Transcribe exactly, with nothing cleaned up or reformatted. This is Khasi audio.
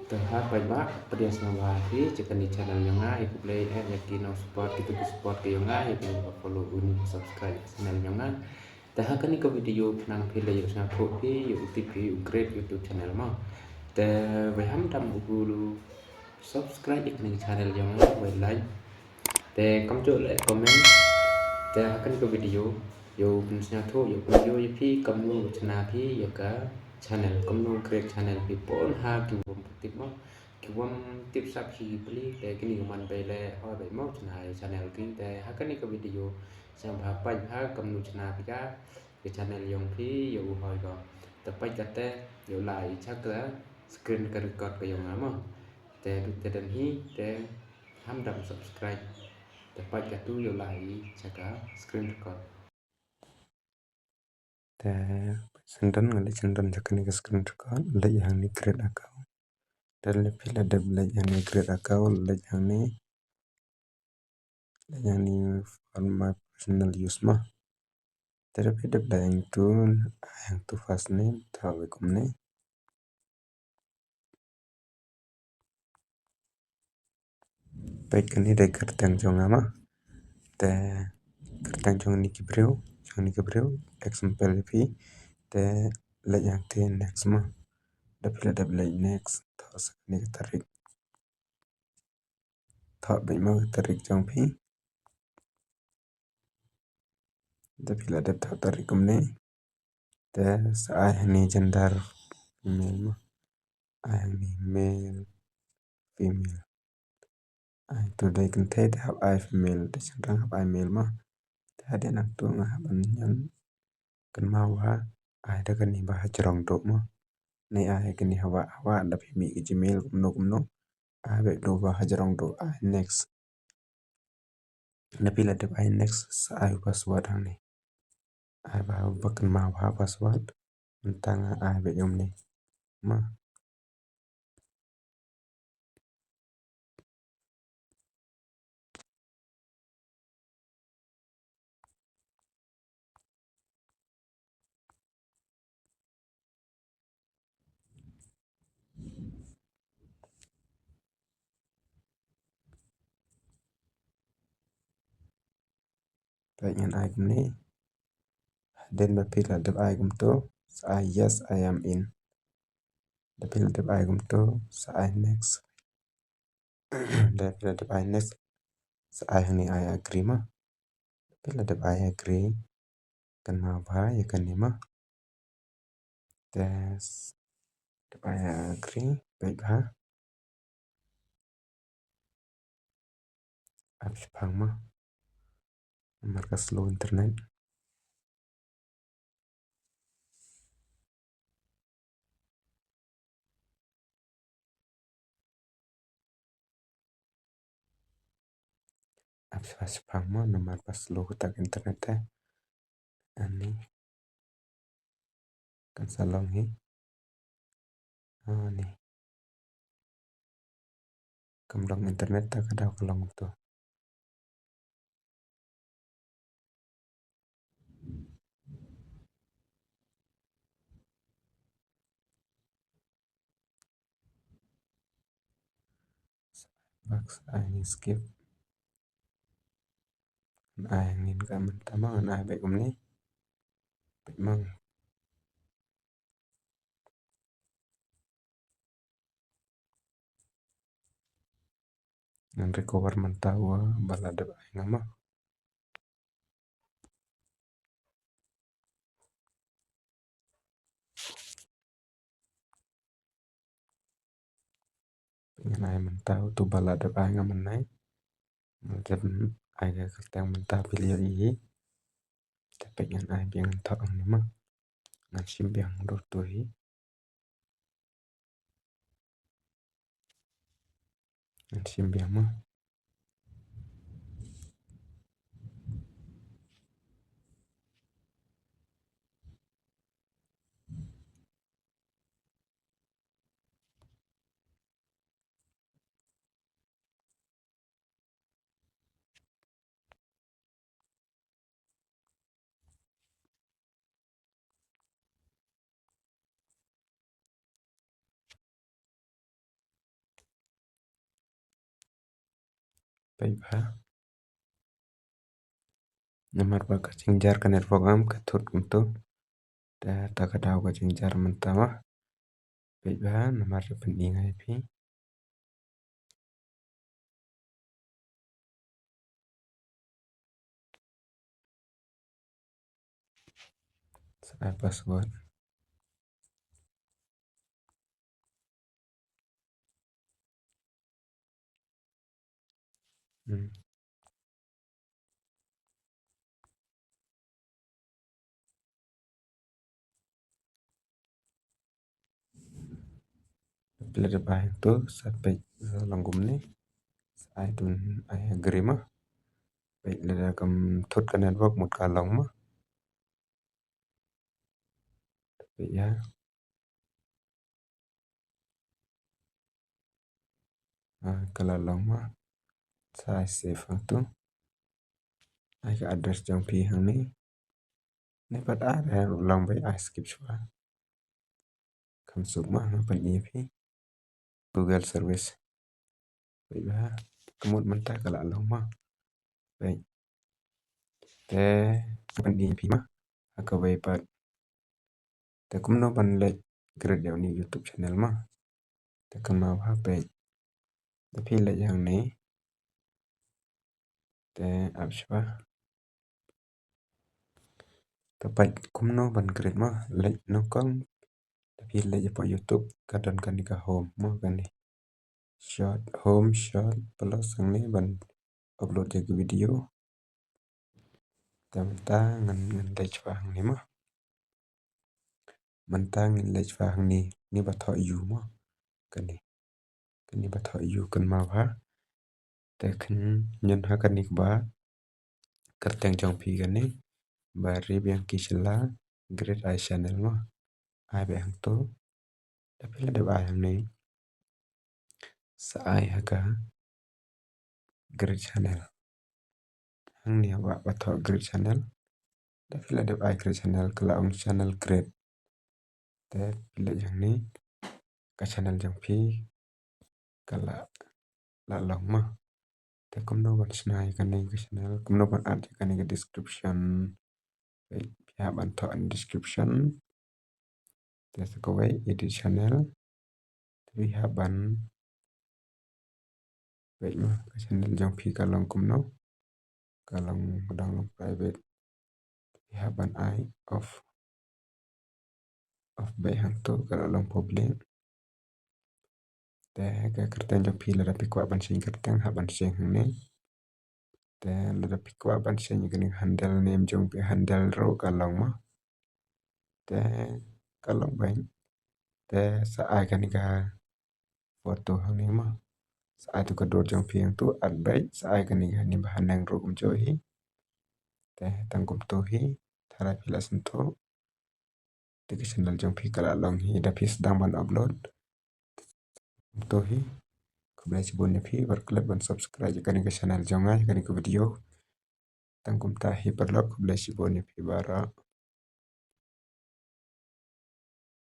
Te ha phi ba pdiang sngewbha phi cha kane channel jong nga, ïa khublei eh ïa ki nong support, kito ki support ka jong nga, ïa kito ki follow, u ni subscribe channel jong nga. Te ha kane ka video khnang phi la ïoh sngewthuh phi ïoh u tip phi u create YouTube channel mo. Te wei ham dam u subscribe ïa kane channel jong nga, wei like. Te kam jooh leh comment. Te ha kane ka video ïoh pynsngewthuh, ïoh pynïoh ïa phi kumno chna phi ïa ka channel, kumno create channel phi pun ha ki wom tip mo. Ki wom tip sap hi pli, te kini ka man bei leh ho bei mo chna ïa channel ki. Te ha kane ka video sngewbha peit ha kumno chna phi ka ka channel jong phi ïa u hoi ko. Te peit kata ïa u lai cha ka screen ka record ka jong nga mo. Te du te dan hi te ham dam subscribe. Te peit katu ïa u lai cha ka screen record. Te sendon nga leh sendon cha kane ka screen record, leh hangne create account. Te leh phi la dep leh hangne create account, leh hangne, leh hangne for my personal use mo. Te da phi dep leh hangtu, hangtu first name, te wei kumne. Peit kane dei kyrteng jong nga mo. Te kyrteng jong kine ki briew, jong kine ki briew, example ïa phi. Te leh hangte next mo. Da phi la dep leh next, thoh sa kane ka tarik. Thoh beit mo ka tarik jong phi. Da phi la dep thoh tarik kumne. Te sa ai hangne gender female mo. Ai hangne male, female. Ai to dei kynthei te hap ai female, te shynrang hap ai male mo. Te hadien nangtu nga hap ban ñion kynmaw ba ai da kane ba hajrong duh mo. Ne ai kane hawa hawa da phi mih ka Gmail kumno kumno. Ai beit duh ba hajrong duh, ai next. Da phi la dep ai next sa ai u password hangne. Ai ba ba kynmaw ba password. Mynta nga ai beit kumne. Ma. Peit ngan ai kumne. Hadien ba phi la dep ai kumto, sa ai yes, I am in. Da phi la dep ai kumto, sa ai next. Da phi la dep ai next, sa ai hangne I agree ma. Da phi la dep ai agree, kynmaw bha ïa kane ma. Te dep ai agree, peit bha. Ap shipang ma. Namar ka slow internet. Ap shipang mo namar ba slow kata ka internet te. Ani. Kan sa long hi. Ani. Kam long internet ta ka daw ka long to. Bak sa ai skip. Ai ngin ka mynta ma ngan ai beit kumne. Beit ma. Ngan recover mynta wa ba la dep ai nga ma. Ngan ai mynta uto ba la dep ai nga mynne. Ngan ai ka kyrteng mynta phi la ïohi. Te peit ngan ai biang ngan thoh hangne ma. Ngan shim biang dur to hi. Ngan shim biang ma. Peit bha. Namar ba ka jingjia ka network em ka thut kumto. Te ta ka daw ka jingjia mynta ma. Peit bha namar ba pyni nga ïa phi. Sa ai password. Hmm. Phi la dep ai to sa peit sa long kumne. Sa ai to, ai agree ma. Peit lada kam thut ka network mut ka long ma. Peit ïa. Ah, ka la long ma. Sa ai save hangto. Ai ka address jong phi hangne. Ne pat ai ruh long beit, ai skip shuwa. Kham suk ma, nga pyni ïa phi. Google service. Peit bha. Ka mut mynta ka la long ma. Peit. Te pyni ïa phi ma. Ha kawei pat. Te kumno ban leit create ïa une u YouTube channel ma. Te kynmaw bha peit. Te phi leit hangne. Te ap shuwa. Te peit kumno ban create ma, leit nyngkong. Te phi leit hapoh YouTube ka don kane ka home ma, kane. Short, home short plus hangne ban upload ïa ki video. Te mynta ngan, ngan leit shuwa hangne ma. Mynta ngin leit shuwa hangne, ne ba thoh ïa u ma. Kane. Kane ba thoh ïa u, kynmaw bha. Te khynñion ha kane kaba kyrteng jong phi kane. Ba ri biang ki shylla, create ai channel ma. Ai beit hangto. Te phi la dep ai hangne. Sa ai ha ka create channel. Hangne ba, ba thoh create channel. Te phi la dep ai create channel, ka la ong channel create. Te phi leit hangne, ka channel jong phi ka la, la long ma. Te kumno ban shna ïa kane ka channel, kumno ban add ïa kane ka description. Phi hap ban thoh description. Te sa kawei edit channel. Te phi hap ban, peit ma, ka channel jong phi ka long kumno. Ka long, ka dang long private. Phi hap ban ai off. Off beit hangto, ka la long public. Te ka kyrteng jong phi lada phi kwah ban change kyrteng, hap ban change hangne. Te lada phi kwah ban change kane handle name jong phi, handle ruh ka long ma. Te ka long beit. Te sa ai kane ka photo hangne ma. Sa ai to ka dur jong phi hangto, add beit, sa ai kane ka hangne ba haneng ruh kumjuh hi. Te tang kumto hi, tharai phi la sngewthuh. Te ka channel jong phi ka la long hi, da phi sdang ban upload. Kumto hi. Khublei shibun ïa phi, bad klet ban subscribe ïa kane ka channel jong nga, ïa kane ka video. Tang kumta hi paralok, khublei shibun ïa phi baroh.